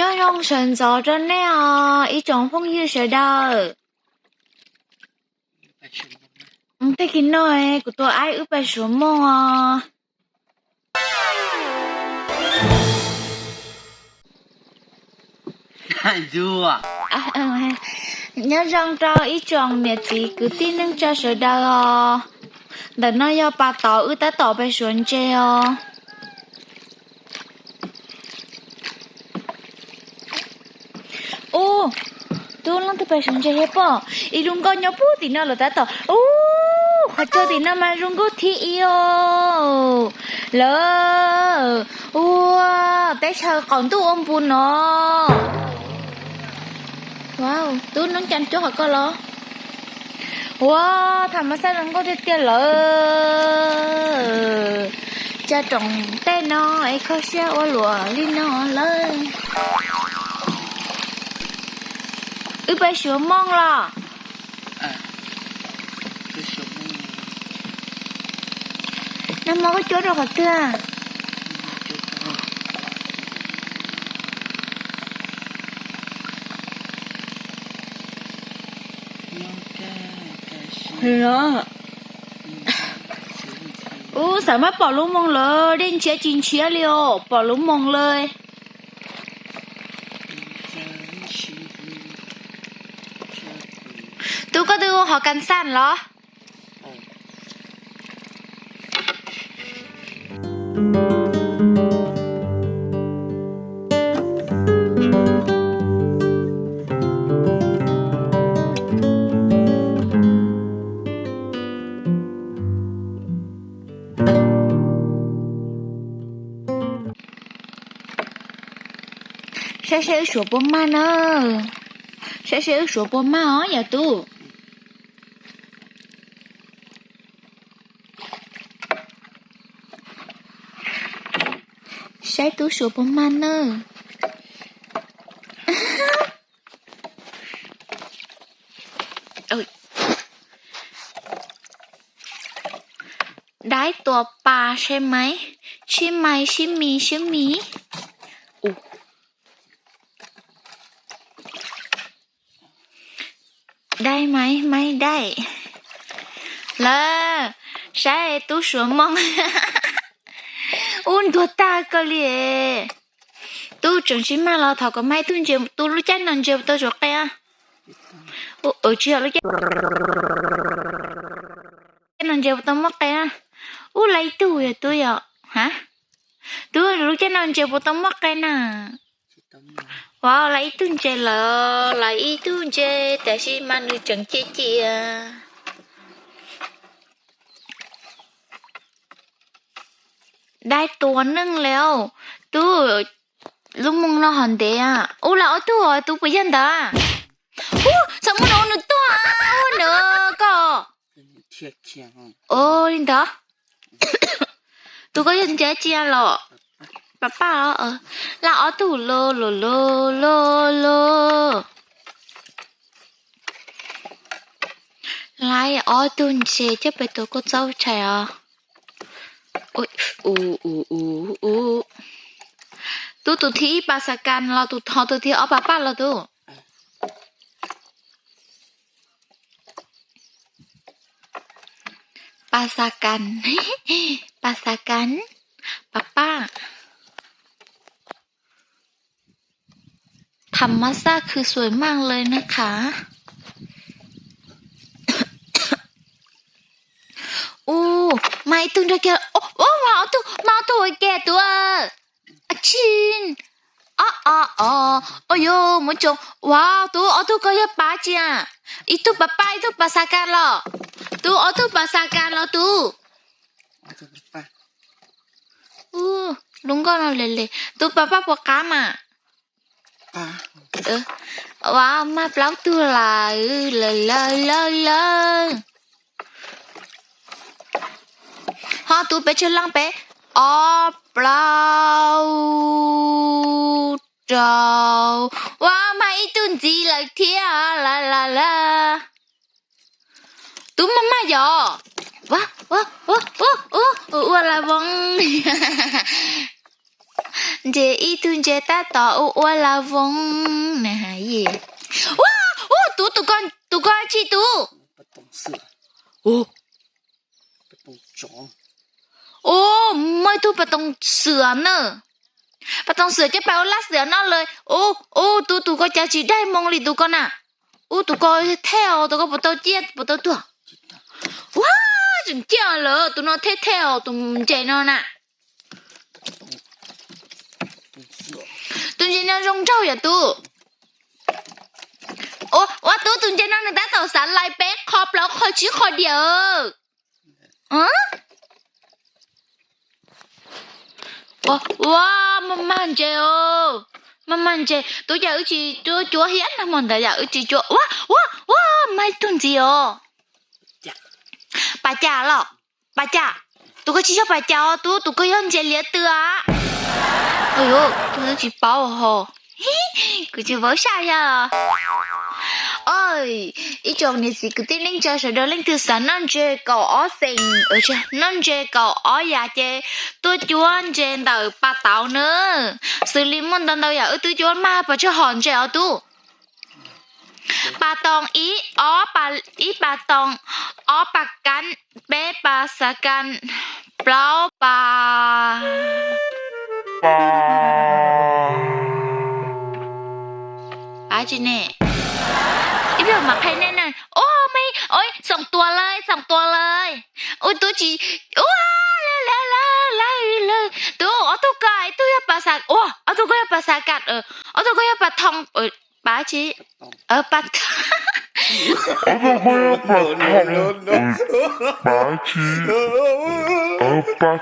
Nyob zoo sawv ntxov rau nej os ib tsoom phooj ywg sawv daws. Tej kis no kuv tus aib wb pais Suav Mooj os. Nyob zoo rau ib tsoom niam txiv kwv tij neej tsa sawv daws os. Ntawm no yog pas tod wb tab tom pais Suav ntses os. Ub, tub leej twg pais Suav ntses thiab pob? Ib lub nkoj nyob puag tim no lawm tab tom. Ub, qhov chaw tim no mas zoo nkauj thib ib os. Lawm, ua, teb chaws qaum ntuj ua npus no. Tub noob cas cuab qhov ko los? Ua, tham mas xaj zoo nkauj tiag tiag lawm. Tsa room tej no es kho siab ua luam li no lawm. Wb pais Suav Mooj los? Nag hmo koj cuab rau qhov twg? Ub, xav mas pom lub moos lawm, dej ntshiab tsis ntshiab li os, pom lub moos lawm. Tub, koj twb ua hauv kas xaj los? Saib seb wb suav puas mag na. Saib seb wb suav puas mag os yom tub. Saib tub suav puas mag nawb. Dai tua pa sai maiv, sib mais sib mis sib mis. Dai maiv maiv dai. Lawm, saib tub suav mooj. Ub, ntuag tag kawg li. Tub tseem tsis mag los thov kom mag ib tug ntses, tub lub caij no ntses puas tau suav qe. Tsis yog lub caij no ntses puas tau muaj qe. Ub, lawv ib tug yog tub yog, ha, tub lub caij no ntses puas tau muaj qe na. Ua, lawv ib tug ntses lawm, lawv ib tug ntses tiam sis mas nws tseem cia cia. Dai tua neeg li. Tub, lub mooj no hov ntev. Ub, lawv ob tug, tub puas yog ntawd? Ub, txhob muab nws tuag, ub, nws koj. Ua li ntawd. Tus koj yog ntses tsia los? Pab pab los. Lawv ob tug los los los los los. Lawv ob tug ntses coj pem tus koj txaub tshais os. Tub, tus thib ib pas xav kas los, tus, ho tus thib ob pab pab los tub. Pas xav kas, pas xav kas, pab pab. ธรรมชาติคือสวยมากเลยนะคะ Ub, mag ib tug nrog kiag, ub, mag ob tug, mag ob tug ua ke tub. Tsis, o o o, ua yuav muab tsoo. Ua, tub ob tug koj yog pab tsia, ib tug pas pab ib tug pas xav kas los. Tub ob tug pas xav kas los tub. zoo nkauj no le le. Tub, pab pab puas qab mas? Ua, mag plaub tug lawm, lawm lawm lawm lawm. Ho tub, peb tsawg leej? Peb, ob, plaub, rau. Ua, mag ib tug ntxiv lawm thiab, lawm lawm lawm. Tub, mag mag yog. Ua, ua, ua, ua, ua, ua la voos. Ntses ib tug ntses tab tom ua ua la voos na. Ua, ua, tub, tus ko, tus ko tsi tub? Ua, muaj ib tug pas toov xwm na. Pas toov xwm coj pais ua laj xwm noj lawm. Ua, ua, tub, tus ko cas tsis daig moo li tus ko na. Ua, tus ko thej os, tus ko puas tau ciaj puas tau tuag? Ua, tseem ciaj lawm, tus no thej thej os, tus ntses no na. Tus ntses no zoo nraug yom tub. Ua, ua, tub, tus ntses no nws tab tom xav lais peb qho plaub qho tsib qho diam. Ua, ua, mag mag ntses os, mag mag ntses. Tub, cas wb tsis cuab cuab thiab na, hmo ntawd yam wb tsis cuab. Ua, ua, ua, mag ib tug ntxiv os. Pas cas los? Pas cas? Tus ko tsis yog pas cas os tub, tus ko yog ntses liav tw a. Ua, tub, tsis paub ho. Kuv tsis paub saj yog. Ib tsoom niam txiv kwv tij neej tsa sawv daws leej twg xav noj ntses kaum ob xeem, noj ntses kaum ob yam ces tuaj cuab ntses ntawm pas tauv na. Xws li muaj ntau ntau yam wb twb cuab mag pes tsawg hom ntses os tub? Pas toom ib, ob pas, ib pas toom, ob pas kab, peb pas xav kas, plaub pas, ab tsi ne, ib pliag mam qhia nej na. Ua, xoom tua lawm, xoom tua lawm. Ua, tub tsis, ua, lawm lawm lawm lawm. Tub, ob tug ko, ib tug yog pas xav, ua, ob tug ko yog pas xav kas, ob tug ko yog pas thoo, pas tsi, pas, pas tsi, pas,